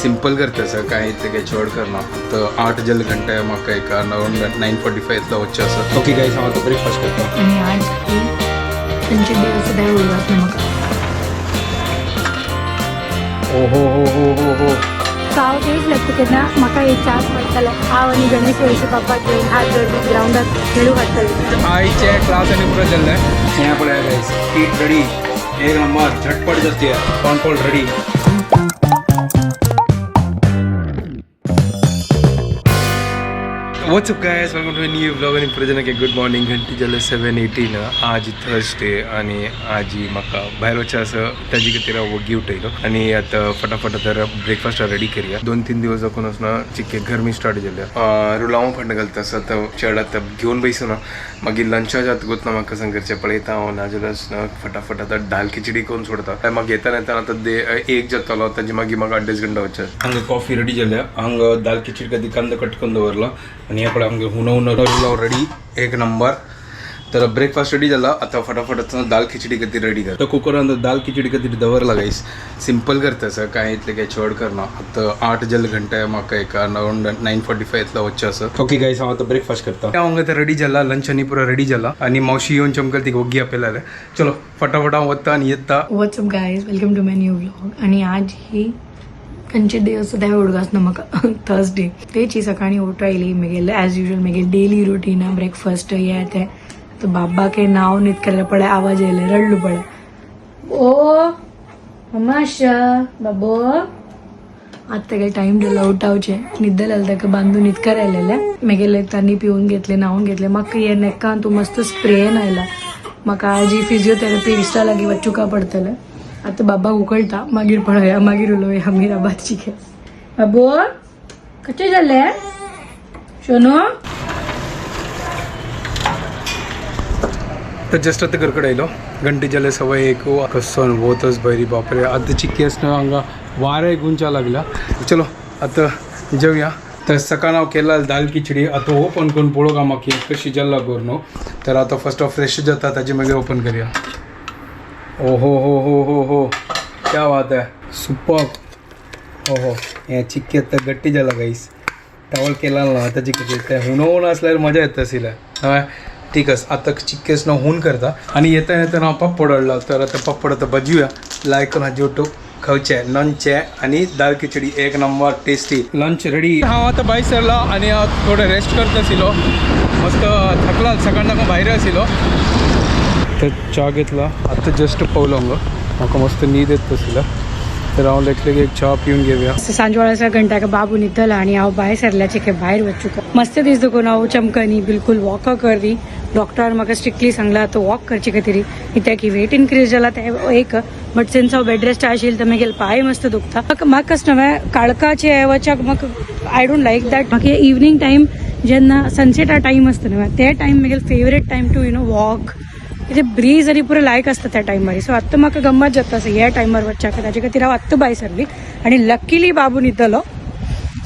Simple करता sir, कांय इतलें काय चड करना. तर 8 जल घंटे म्हाका एक अरावंड 9:45 इतलो वचचें आसा. ओके गायस, हांव आतां ब्रेकफास्ट करता. आणि आज खंयचे डे आसा तें उरलाच ना म्हाका. ओ हो हो हो हो हो. सो हांव तेच लागता केन्ना म्हाका एक चान्स मेळटलो हांव आनी गणेश वळशी बाप्पाक घेवन हात धरून ग्रावंडार खेळूंक हाडटलें. आईचे क्लास आणि पुरा चल रहा है यहाँ पर. गाइस, पीठ रेडी, एक नंबर झटपट जाती है. कॉर्नफॉल ready. What's up guys, welcome to new vlog. आणि प्रजनक गुड मॉर्निंग. घंटी जाले 7:18. आज थर्सडे आणि आजी म्हाका भायर वचचें आसा, ताजे खातीर हांव वग्गी उठयलो आनी आतां फटाफट तर ब्रेकफास्ट रेडी करया. 2-3 दिवस दाखोवन ना चिके गरमी स्टार्ट जाल्या. रुलांव फंड घालता आसा. आतां चेड आतां घेवन बैसना, मागीर लंचा जातकूच ना म्हाका सांग करचें पळयता हांव, नाजाल्यार ना फटाफट आतां दाल खिचडी करून सोडता. मागीर येताना येताना आतां एक जातलो, ताजे मागीर म्हाका अड्डेच घंटा वचचें. हांगा कॉफी रेडी जाल्या. हांगा दाल खिचडी खातीर कांदो कट करून दवरला आणि हे पळय आमगे हुनो हुनो रुलाव रेडी, एक नंबर. तर ब्रेकफास्ट रेडी झाला. आता फटाफट आता दाल खिचडी खातीर रेडी कर. तर कुकरान दाल खिचडी खातीर दवरला. गाईस, सिंपल करता सर, कांय इतलें काय चड करना. आतां 8 जल घंटे म्हाका एक अरावंड 9:45 इतलो वचचें आसा. ओके गाईस, हांव आतां ब्रेकफास्ट करता. हांव आतां रेडी जाला, लंच आनी पुरो रेडी जाला आनी मावशी येवन चमकल तिका वग्गी आपयला. चलो फटाफट हांव वता आनी येता. What's up guys, welcome to my new vlog. आणि आज ही खंयचे डे आसा तें उडगास ना म्हाका. थर्सडे तेची सकाळी उठयली मेगेले एज युजल मेगे डेली रुटीन ब्रेकफास्ट हे ते. तो बाबा के नाव न्हीद केलें पळय, आवाज येयले, रडलो पळय. ओ मम्मा बाबो, आतां तेगे टायम जालो उठावचे. न्हिद जालें ताका बांदून न्हीद आयलेले. मेगेले तांणी पिवन घेतले, न्हांवन घेतले. म्हाका हे नेकान तूं मस्त स्प्रेन आयला. म्हाका आजी फिजियोथेरपी इश्टा लागीं वचुका पडटलें. आतां बाबा उकळटा, मागीर पळोवया, मागीर उलोवया. मीराबादची घे. बाबू कशें जालें शोनू? तर जस्ट आतां घरकडेन आयलो. घंटे जाले 1:15. कसन वतच बरी बापरे. आतां चिक्की आसना, हांगा वारें गुंचा लागला. चलो आतां जेवया. तर सकाळ हांव केला दाल खिचडी. आतां ओपन करून पळोवंक म्हाका कशी जाल्ला करून. तर आतां फर्स्ट हांव फ्रेश जाता, ताजे मागीर ओपन करया. ओ हो हो हो हो हो, क्या बात है, सुपर. हो हो, हें चिक्की आतां गट्टी जाला गाईस. टावल केला ना ताजे खातीर तें हुनो हुनो आसल्यार मजा येता आशिल्लें. हय, ठीक आसा. आतां चिक्केस ना हून करता आनी येता येतना हांव पापड हाडला. तर आतां पापड आतां भाजूया. लायक करून जेवटो खावचें लंचें आनी दाल खिचडी एक नंबर टेस्टी. Lunch ready. हांव आतां भायर सरला आनी हांव थोडो रेस्ट करता आशिल्लो. मस्त थकला, सकाळ साकून भायर आशिल्लो. तर च्या घेतला. आतां जस्ट पावलो हांगा, म्हाका मस्त न्हीद येता आशिल्लो. तर हांव लेखले एक च्या पिवन घेवया. सांजवेळाच्या घंटाक बाबू न्हिदला आणि हांव भायर सरल्याचे की भायर वचूक मस्त दीस देखून हांव चमकनी बिलकुल वॉक करदी. डॉक्टरान म्हाका स्ट्रिक्टली सांगला आतां वॉक करचे खातीर, कित्याक की वेट इनक्रीज जाला ते एक. बट सिन्स हांव बेड रेस्ट आशिल्लें तर मागीर पांय मस्त दुखता. म्हाका कशें नवें काळखाचे वचाक म्हाका I don't like that. म्हाका इवनींग टायम जेन्ना सनसेटा टायम आसता न्हू, ते टायम मागीर favourite time to walk. कितें ब्रीज आनी पुरो लायक आसता त्या टायमार. सो आत्तां म्हाका गम्मत जाता आसा ह्या टायमार वचच्याक. ताजे खातीर हांव आत्तां भायर सरली आनी लक्कीली बाबू न्हिदलो.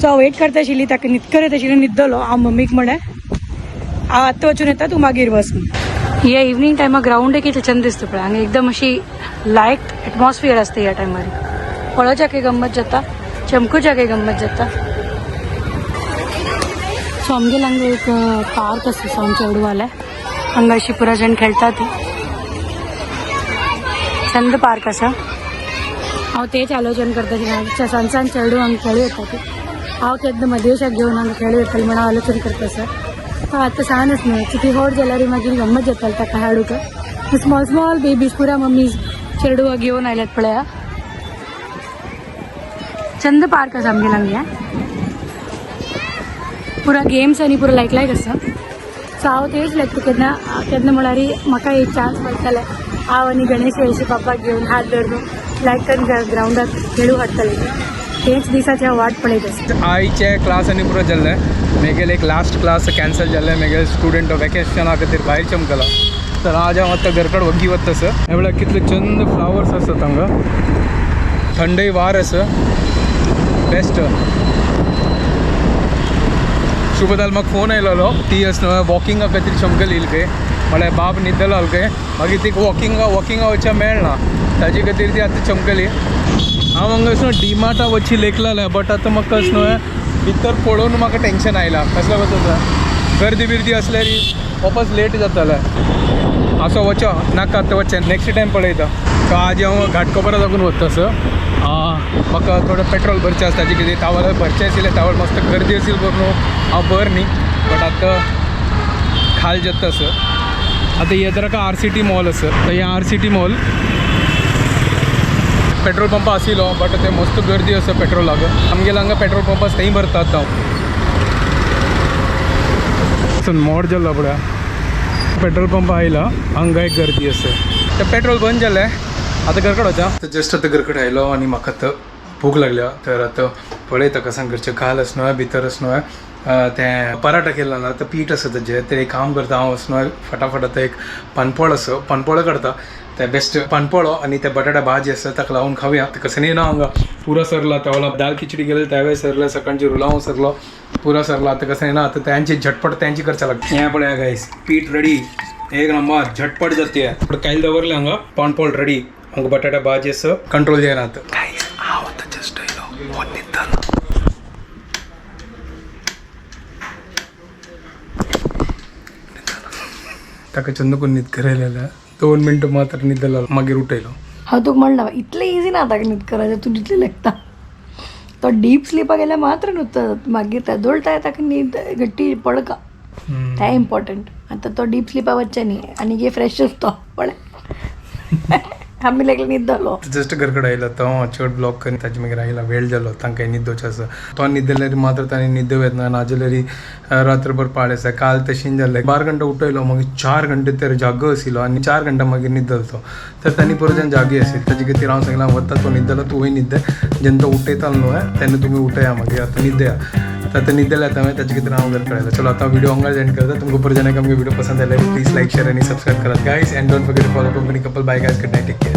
सो हांव वेट करता आशिल्ली ताका, न्हीद करत आशिल्ली, न्हिदलो. हांव मम्मीक म्हणलें हांव आत्तां वचून येता, तूं मागीर वच. ह्या इवनींग टायमार ग्रावंड कितलें चंद दिसता पळय. हांगा एकदम अशी लायक एटमॉस्फियर आसता ह्या टायमार. पळोवच्याकय गम्मत जाता, चमकुच्याकय गम्मत जाता. सो आमगेले हांगा एक पार्क आसा सो आमच्या चेडवाले हांगा अशी पुरा जाण खेळटा ती. चंद पार्क आसा. हांव तेच आलोचन करता, सान सान चेडू हांगा खेळू येता ती. हांव केन्ना मदेशाक घेवन हांगा खेळू येतलें म्हणून हांव आलोचन करता सर. आतां सान न्हय, चिकी व्हड जाल्यार मागीर गम्मत जाताली ताका हाडूंक. स्मॉल स्मॉल बेबीज पुरा मम्मी चेडवा घेवन आयल्यात पळया. चंद पार्क आसा आमगेले हांगा. पुरा गेम्स आनी पुरा लायक लायक आसा. सो हांव तेच लायक केन्ना केन्ना म्हळ्यार म्हाका एक चान्स मेळटलें हांव आनी गणेश वळशी बाप्पाक घेवन हात धरून लायक करून ग्रावंडार खेळूंक हाडटलें. तेच दिसाची हांव वाट पळयत आसा. आईचे क्लास आनी पुरो जाल्लें. मेगेले एक लास्ट क्लास कॅन्सल जाल्लें. मेगेले स्टुडंट वेकेशना खातीर भायर चमकला. तर आज हांव आतां घरकड वग्गी वता सर. हे म्हळ्यार कितले चंद फ्लावर्स आसात हांगा. थंडय वार आसा, बेस्ट. शुभदाल म्हाका फोन आयलेलो, ती आसा वॉकिंगा खातीर चमकली येयली खंय. म्हळ्यार बाब न्हिदलो खंय, मागीर तिका वॉकिंगा वचपाक मेळना, ताजे खातीर ती आतां चमकली. हांव हांगा डिमार्टा वची लेखलेलें, बट आतां म्हाका न्हय भितर पळोवन म्हाका टेंशन आयलां. कसलें कसो आसा, गर्दी बिर्दी आसल्यार वापस लेट जातलें. असो वचो नाका, आतां वचें, नेक्स्ट टायम पळयता. सो आज हांव घाटकोपरा साकून वता सर. म्हाका थोडें पेट्रोल भरचें आसा, ताजे कितें तावळ भरचें आशिल्लें, तावळ मस्त गर्दी आशिल्ली करून हांव भर न्ही, बट आतां खाल जाता सर. आतां हे तर RCT mall आसा, तर हे RCT mall petrol pump आशिल्लो, बट ते मस्त गर्दी आसा पेट्रोलाक. आमगेले हांगा पेट्रोल पंप आसा, थंय भरतात हांव. मोड जालो पळय पेट्रोल पंप आयला, हांगा एक गर्दी आसा. ते पेट्रोल बंद जालें, आतां घरकड वचा. जस्ट आतां घरकड आयलो आनी म्हाका आतां भूक लागल्या. तर आतां पळयता कसां करचें. काल न्हय भितर न्हय तें पराठा केला ना, आतां पीठ आसा ताजें. तें एक काम करता हांव, न्हय फटाफट आतां एक पानपोळ आसा, पानपोळो करता. ते बेस्ट पानपोळो आनी ते बटाटा भाजी आसा, ताका लावन खावया. कशें न्ही ना, हांगा पुरो सरला. त्या दाल खिचडी गेले त्यावेळी सरले, सकाळची रुलाव सरलो, पुरो सरला. आतां कशें ना, आतां त्यांची झटपट त्यांची करचें लागता. हें पळया गायस, पीठ रेडी, एक नंबर झटपट जाते. कायल दवरले हांगा, पानपोळ रेडी, हांगा बटाटा भाजी आसा, कंट्रोल जायना आतां. गायस, हांव आतां जस्ट आयलो, फोन न्हिदतालो. ताका चंदकून न्हीद करयलेलें, 2 मिनटं मात्र न्हिदलो, मागीर उठयलो. हांव तुका म्हणला, इतलें इजी ना ताका न्हीद करायचें, तूं जितलें लेखता. तो डीप स्लिपाक गेल्यार मात्र न्हिदता, मागीर तेदोळ ताका न्हीद घट्टी पडका, तें इम्पॉर्टंट. आतां तो डीप स्लिपा वचचें न्ही आनी गे फ्रेश तो पळय, आमी लागले न्हिदलो. जस्ट घरकडेन आयलो तो चड ब्लॉक करून ताजे मागीर आयला, वेळ जालो. तांकां न्हिदोचें आसा, तो न्हिदल्यार मात्र ताणें न्हिद येतना, नाजाल्यार रात्रभर पाड आसा. काल तशें जालें, 12 घंटा उठयलो, मागीर 4 घंटे तर जागो आशिल्लो आनी 4 घंटा मागीर न्हिदलो तो. तर तांणी परत जागे आशिल्ले, ताजे खातीर हांव सांगलां वता तो न्हिदलो, तूंय न्हिद, जेन्ना तो उठयतालो न्हय तेन्ना तुमी उठया, मागीर आतां न्हिदया. तर आतां न्हिदले आतां हांवें, ताजे खातीर हांव घर कळयला. चलो आतां व्हिडिओ हांगा एंड करता. तुमकां परत आमगे व्हिडिओ पसंद आयल्यार प्लीज लायक, शेअर आनी सबस्क्रायब करात guys, and don't forget to follow Konkani couple. Bye guys, good night, take care.